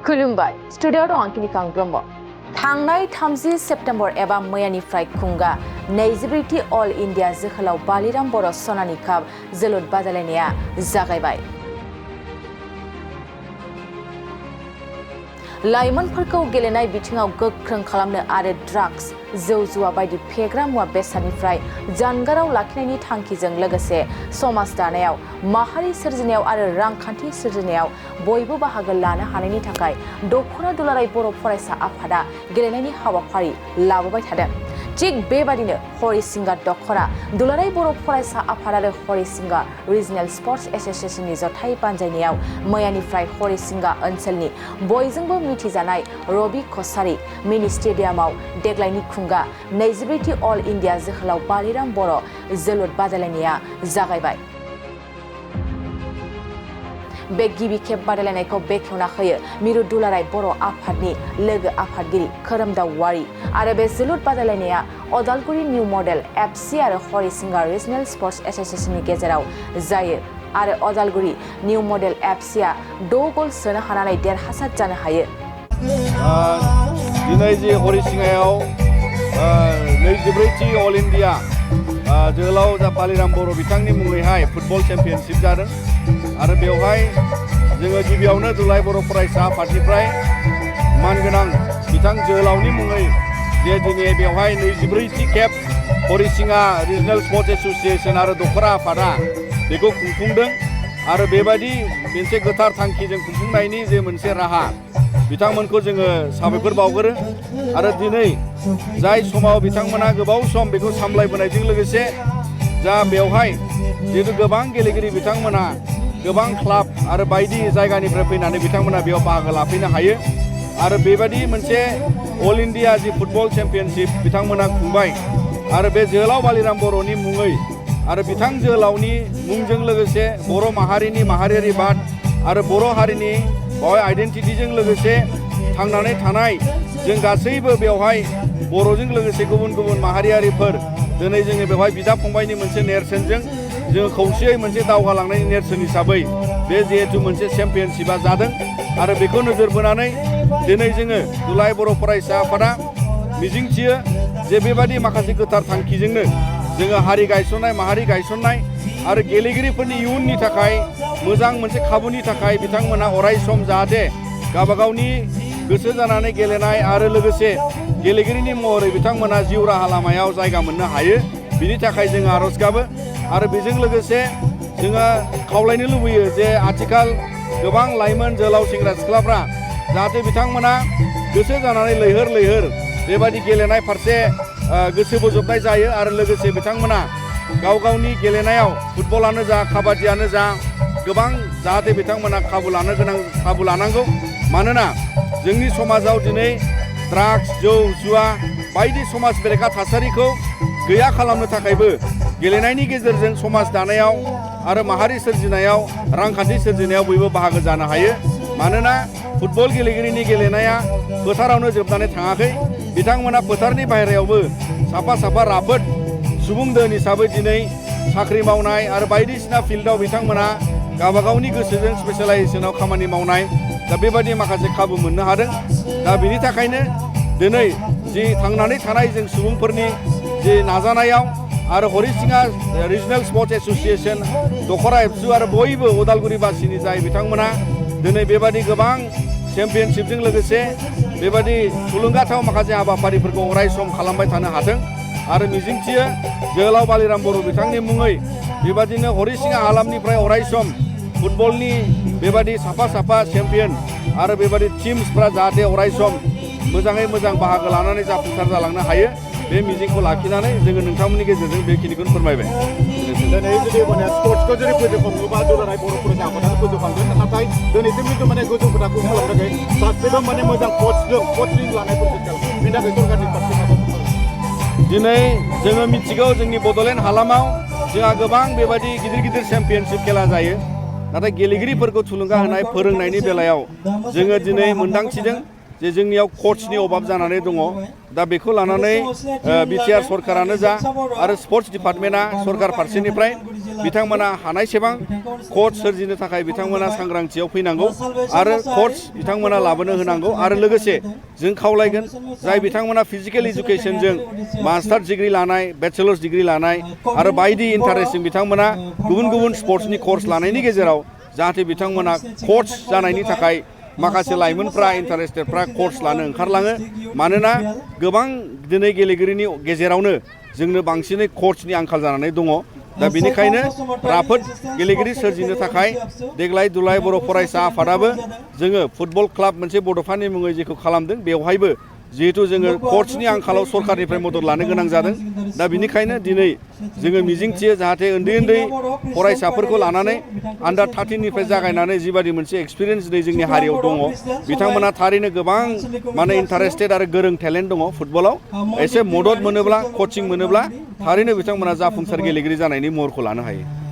खुलुमबाय स्टुडिअ दं आंखिनि ब्रह्म थांनाय 30 सेप्तेम्बर एबा मैयानिफ्राय खुंगा 24थि अल इन्डिया जोहोलाव बालिराम बर' सनानि काप जोलुर बादायलायनाया जागायबाय। लाइमोनफोरखौ गेलेनाय बिथिङाव गोख्रों खालामनो आरो ड्राग्स जौ जुवा बायदि फेग्रा मुवा बेसादनिफ्राय जानगाराव लाखिनायनि थांखिजों लोगोसे समाज दानायाव माहारि सोरजिनायाव आरो रांखान्थि सोरजिनायाव बयबो बाहागो लानो हानायनि थाखाय दख'रा दुलाराय बर' फरायसा आफादा गेलेनायनि हाबाफारि लाबोबाय थादों। थिग बेबादिनो हरिसिंगा दख'रा दुलाराय बर' फरायसा आफाद आरो हरिसिंगा रिजनेल स्पर्ट्स एसोसिएशननि जथाय बानजायनायाव मैयानिफ्राय हरिसिंगा ओनसोलनि बयजोंबो मिथिजानाय रबि कसारी मिनि स्टेडियामाव देग्लायनि खुंगा 24थि अल इन्डिया जोहोलाव बालिराम बर' जोलुर बादायलायनाया जागायबाय। बे गिबि खेब बादायलायनायखौ बेखेवना होयो मिरु दुलाराय बर' आफादनि लोगो आफादगिरि खोरोमदाव वारि आरो बे जोलुर बादायलायनाया अदालगुरि निउ मडेल एफसि आरो हरिसिंगा रिजनेल स्पर्ट्स एसोसिएशननि गेजेराव जायो आरो अदालगुरि निउ मडेल एफसिआ 6 गल सोनो हानानै देरहासार जानो हायो। दिनै जे हरिसिंगायाव 24थि अल इन्डिया जोहोलाव बालिराम बर' बिथांनि मुङैहाय फुटबल चेम्पियनशिप जादों आरो बेवहाय जोङो गिबियावनो दुलाराय बर' फरायसा आफादनिफ्राय मानगोनां बिथां जोहोलावनि मुङै जे दिनै बेवहाय 24थि खेब हरिसिंगा रिजनेल स्पर्ट्स एसोसिएशन आरो दख'रा आफादा बेखौ खुंफुंदों आरो बेबायदि मोनसे गोथार थांखिजों खुंफुंनायनि जे मोनसे राहा बिथांमोनखौ जोङो साबायखर बावगोरो आरो दिनै जाय समाव बिथांमोना गोबाव सम बेखौ सामलायबोनायजों लोगोसे जा बेवहाय जिहेतु गोबां गेलेगिरि बिथांमोना गोबां क्लाब आरो बायदि जायगानिफ्राय फैनानै बिथांमोना बेयाव बाहागो लाफैनो हायो आरो बेबायदि मोनसे अल इन्डिया जि फुटबल चेम्पियनशिप बिथांमोना खुंबाय आरो बे जोहोलाव बालिराम बर'नि मुङै आरो बिथां जोहोलावनि मुंजों लोगोसे बर' माहारिनि माहारियारि बाद आरो बर' हारिनि बेवहाय आइडेन्टिटिजों लोगोसे थांनानै थानाय जों गासैबो बेवहाय बर'जों लोगोसे गुबुन गुबुन माहारियारिफोर दिनै जोङो बेवहाय बिदा फंबायनि मोनसे नेरसोनजों जोङो खौसेयै मोनसे दावगालांनायनि नेरसोन हिसाबै बे जिहेतु मोनसे चेम्पियनशिपा जादों आरो बेखौ नोजोर बोनानै दिनै जोङो दुलाराय बर' फरायसा आफादा मिजिंथियो जे बेबादि माखासे गोथार थांखिजोंनो जोङो हारि गायसननाय माहारि गायसननाय आरो गेलेगिरिफोरनि इयुननि थाखाय मोजां मोनसे खाबुनि थाखाय बिथांमोना अराय सम जाहाथे गावबागावनि गोसो जानानै गेलेनाय आरो लोगोसे गेलेगिरिनि महरै बिथांमोना जिउ राहा लामायाव जायगा मोननो हायो बिनि थाखाय जोङो आर'ज गाबो आरो बेजों लोगोसे जोङो खावलायनो लुबैयो जे आथिखाल गोबां लाइमोन जोहोलाव सेंग्रा सिख्लाफ्रा जाहाथे बिथांमोना गोसो जानानै लैहोर लैहोर बेबायदि गेलेनाय फारसे गोसो बोजबनाय जायो आरो लोगोसे बिथांमोना गाव गावनि गेलेनायाव फुटबलानो जा काबादियानो जा गोबां जाहाथे बिथांमोना खाबु लानांगौ मानोना जोंनि समाजाव दिनै ड्राग्स जौ जुवा बायदि समाज बेरेखा थासारिखौ गैया खालामनो थाखायबो गेलेनायनि गेजेरजों समाज दानायाव आरो माहारि सोरजिनायाव रांखान्थि सोरजिनायाव बयबो बाहागो जानो हायो मानोना फुटबल गेलेगिरिनि गेलेनाया फोथारावनो जोबनानै थाङाखै बिथांमोना फोथारनि बाहेरायावबो साफा साफा राफोद सुबुं दोन हिसाबै दिनै साख्रि मावनाय आरो बायदिसिना फिल्डआव बिथांमोना गावबागावनि गोसोजों स्पेशलाइजेसनाव खामानि मावनाय दा बेबायदि माखासे खाबु मोननो हादों दा बिनि थाखायनो दिनै जि थांनानै थानाय जों सुबुंफोरनि जि नाजानायाव आरो हरिसिंगा रिजनेल स्पर्ट्स एसोसिएशन दख'रा एफसि आरो बयबो उदालगुरिबासिनि जाय बिथांमोना दिनै बेबायदि गोबां चेम्पियनशिपजों लोगोसे बेबायदि थुलुंगाथाव माखासे हाबाफारिफोरखौ अराय सम खालामबाय थानो हाथों आरो मिजिंथियो जोहोलाव बालिराम बर' बिथांनि मुङै बेबादिनो हरिसिंगा हालामनिफ्राय अराय सम फुटबलनि बेबादि साफा साफा चेम्पियन आरो बेबादि टीम्सफ्रा जाहाथे अराय सम मोजाङै मोजां बाहागो लानानै जाफुंसार जालांनो हायो बे मिजिंखौ लाखिनानै जोङो नोंथांमोननि गेजेरजों बेखिनिखौनो फोरमायबाय। दिनै जुदि माने स्पर्ट्सखौ जुदि फोजौखाङोबा दुलाराय बर' फरायसा आफादानो फोजौखांगोन नाथाय दिनैसिम खिन्थु माने गोजौ खोथाखौ खालामनो थाखाय सासेबो माने मोजां कचिं लानायफोरखौ बेनि थाखाय सरकारनि फारसे दिनै जोङो मिथिगौ जोंनि बड'लेण्ड हालामाव जोंहा गोबां बेबायदि गिदिर गिदिर चेम्पियनशिप खेला जायो नाथाय गेलेगिरिफोरखौ थुलुंगा होनाय फोरोंनायनि बेलायाव जोङो दिनै मोन्दांथिदों जे जोंनियाव कचनि अभाब जानानै दङ दा बेखौ लानानै बिटिआर सरकारानो जा आरो स्पर्ट्स डिपार्टमेन्टआ सरकार फारसेनिफ्राय बिथांमोना हानायसेबां कच सोरजिनो थाखाय बिथांमोना सांग्रांथियाव फैनांगौ आरो कच बिथांमोना लाबोनो होनांगौ आरो लोगोसे जों खावलायगोन जाय बिथांमोना फिजिकेल इडुकेसनजों मास्टार डिग्री लानाय बेचेलर्स डिग्री लानाय आरो बायदि इन्टारेस्टजों बिथांमोना गुबुन गुबुन स्पर्ट्सनि कर्स लानायनि गेजेराव जाहाथे बिथांमोना कच जानायनि थाखाय माखासे लाइमोनफ्रा इन्टारेस्टेडफ्रा कर्स लानो ओंखारलाङो मानोना गोबां दिनै गेलेगिरिनि गेजेरावनो जोंनो बांसिनै कचनि आंखाल जानानै दङ दा बेनिखायनो राफोद गेलेगिरि सोरजिनो थाखाय देग्लाय दुलाराय बर' फरायसा आफादाबो जोङो फुटबल क्लाब मोनसे बड'फानि मुङै जेखौ खालामदों बेवहायबो जिहेतु जोङो कचनि आंखालाव सरकारनिफ्राय मदद लानो गोनां जादों दा बेनिखायनो दिनै जोङो मिजिंथियो जाहाथे उन्दै उन्दै फरायसाफोरखौ लानानै आन्डार 13निफ्राय जागायनानै जिबादि मोनसे एक्सपिरियेन्स दिनै जोंनि हारियाव दङ बिथांमोना थारैनो गोबां माने इन्टारेस्टेड आरो गोरों टेलेन्ट दङ फुटबलाव एसे मदद मोनोब्ला कचिं मोनोब्ला थारैनो बिथांमोना जाफुंसार गेलेगिरि जानायनि महरखौ लानो हायो